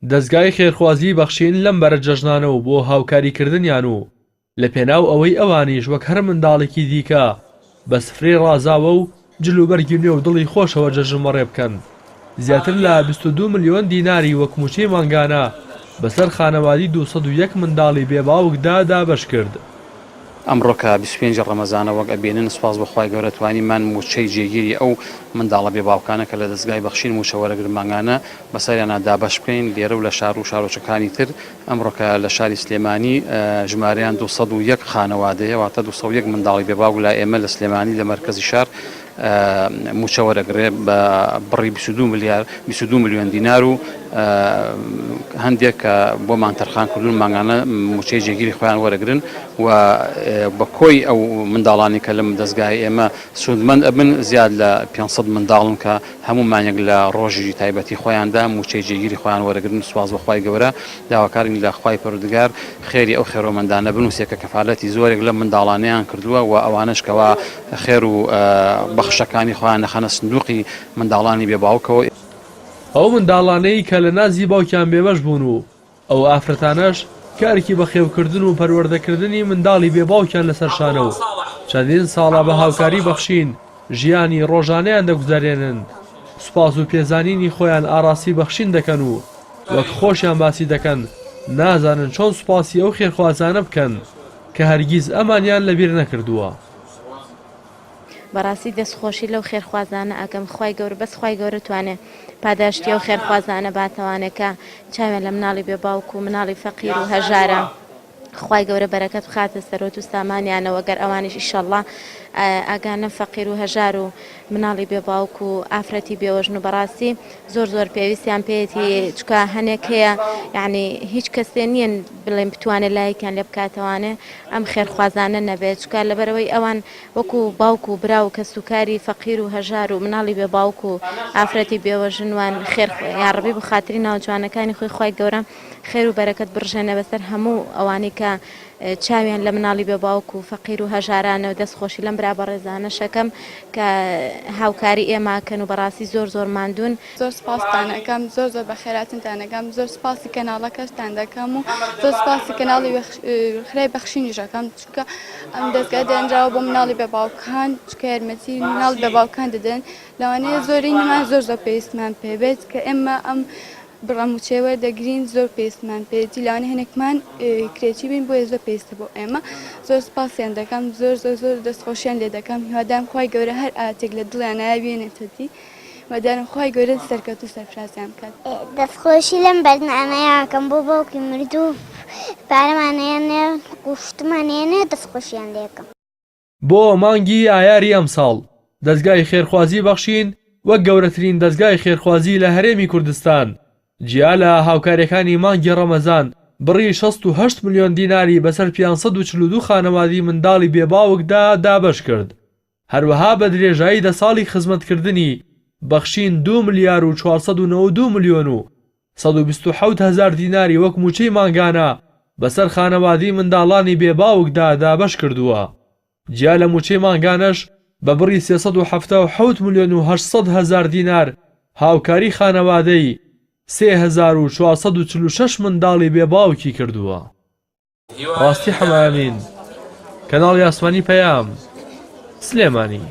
دەزگای خێرخوازیی بەخشین لەم بەرە جەژنانە و بۆ هاوکاریکردنیان و لە پێناو ئەوەی ئەوانیش وەک هەر منداڵێکی دیکە بە سفرەی ڕازاوە و جلوبەرگی نوێ و دڵی خۆشەوە جەژن بەڕێ بکەن زیاتر لە 22 ملیۆن دیناری وەک مووچەی مانگانە بەسەر خانەوادی 201 منداڵی بێ باوکدا دابەش کرد. ئەمڕۆ کە 25 ی ڕەمەزانە وەک ئەبینن سوپاس بۆ خوای گەورە توانیمان مووچەی جێگیری ئەو منداڵە بێ باوکانە کە لە دەزگای بەخشین مووچە وەرەگرن مانگانە بەسەریانا دابەش بکەین لێرە و لە شار و شارۆچکەکانی تر ئەمڕۆ کە لە شاری سلێمانی ژمارەیان 201 خانەوادەیە واتە 201 منداڵی بێ باوک لای ئێمە لە سلێمانی لە مەرکەزی شار مووچە وەرەگرێ بە بڕی 22 ملیار 22 ملیۆن دینار و هەندێک کە بۆمان تەرخان کردوون مانگانە مووچەی جێگیری خۆیان وەرەگرن و بە کۆی ئەو منداڵانی کە لەم دەزگای ئێمە سوودمەند ئەبن زیاد لە 500 منداڵن کە هەموو مانگێک لە ڕۆژی تایبەتی خۆیاندا مووچەی جێگیری خۆیان وەرەگرن، سوپاس بۆ خوای گەورە، داواکارین لە خوای پەروەردگار خێری ئەو خێرۆمەندانە بنووسێ کە کەفالەتی زۆرێک لەم منداڵانەیان کردووە و ئەوانەش کەوا خێر و بەخشەکانی خۆیان دەخەنە سندوقی منداڵانی بێ باوکەوە. ئەو منداڵانەی کە لە نازی باوکیان بێبەش بوون و ئەو ئافرەتانەش کە ئەرکی بەخێوکردن و پەروەردەکردنی منداڵی بێ باوکیان لەسەر شانە و چەندین ساڵە بە هاوکاری بەخشین ژیانی ڕۆژانەیان دەگوزەرێنن سوپاس و پێزانینی خۆیان ئاڕاستی بەخشین دەکەن و وەک خۆشیان باسی دەکەن نازانن چۆن سوپاسی ئەو خێرخوازانە بکەن کە هەرگیز ئەمانیان لەبیر نەکردووە. بەڕاستی دەست خۆشی لەو خێرخوازانە ئەکەم خوای گەورە بەس خوای گەورە توانێ پاداشتی ئەو خێرخوازانە باتەوانێ کە چاویان لە مناڵی بێ باوک و مناڵی فەقیر و هەژارە خوای گەورە بەرەکەت بخاتە سەرۆت و سامانیانەوە گەر ئەوانیش ئیشەڵڵا ئاگان لەم فەقیر و هەژار و مناڵی بێ باوک و ئافرەتی بێوەژن و بەڕاستی زۆر زۆر پێویستیان پێیەتی چکە هەنێک هەیە یعنی هیچ کەسێ نییە بڵێن بتوانێت لایەکیان لێ بکاتەوانێ ئەم خێرخوازانە نەبێت چکە لەبەرەوەی ئەوان وەکو باوک و برا و کەسوکاری فەقیر و هەژار و مناڵی بێ باوک و ئافرەتی بێوەژن وان خێر یاڕەبی بۆ خاتری ناوە جوانەکانی خۆی خوای گەورە خێر و بەرەکەت بڕژێنێ بەسەر هەموو ئەوانەی کە چاویان لە مناڵی بێ باوک و فەقیر و هەژارانە و دەست خۆشی لەم برا بەڕێزانەش ئەکەم کە هاوکاری ئێمە ئەکەن و بەڕاستی زۆر زۆر ماندوون. زۆر سوپاستان ئەکەم زۆر زۆر بەخێراتنتان ئەکەم زۆر سوپاسی کەناڵەکەشتان دەکەم و زۆر سوپاسی کەناڵی خرای بەخشینیش ئەکەم چونکە ئەم دەزگا دانراوە بۆ مناڵی بێ باوکان چونکە یارمەتی مناڵی بێ باوکان دەدەن لەوانەیە زۆرینەمان زۆر زۆر پێویستمان پێ بێت کە ئێمە ئەم بڕە مووچەیە وەردەگرین زۆر پێویستمان پێیەتی لەوانەیە هەنێکمان کرێچی بین بۆیە زۆر پێویستە بۆ ئێمە زۆر سوپاسیان دەکەم زۆر زۆر زۆر دەستخۆشیان لێ دەکەم هیوادارم خوای گەورە هەر ئاتێک لە دڵیانایە بێنێتە دی هیوادارم خوای گەورە سەرکەوتوو سەرفرازیان بکات. دەستخۆشی لەم بەرنامەیە ئەکەم بۆ باوکی مردوو پارەمان ئەیەنێ قوشتمان ئەیەنێ دەستخۆشیان لێکەم. بۆ مانگی ئایاری ئەمساڵ، دەزگای خێرخوازی بەخشین وەک گەورەترین دەزگای خێرخوازی لە هەرێمی کوردستان، جیا لە هاوکارییەکانی مانگی ڕەمەزان، بڕی 68 ملیۆن دیناری بەسەر 542 خانەوادی منداڵی بێ باوکدا دابەشکرد. هەروەها بە درێژایی دە ساڵی خزمەتکردنی، بەخشین دوو ملیار و 492 ملیۆن و 127 هەزار دیناری وەک مووچەی مانگانە بەسەر خانەوادەی منداڵانی بێ باوکدا دابەش کردووە. جیا لە مووچەی مانگانەش بە بڕی 377 ملیۆن و 800 هەزار دینار هاوکاری خانەوادەی 3446 منداڵی بێ باوکی کردووە. ڕاستی حەمەئەمین، کەناڵی ئاسمانی پەیام، سلێمانی.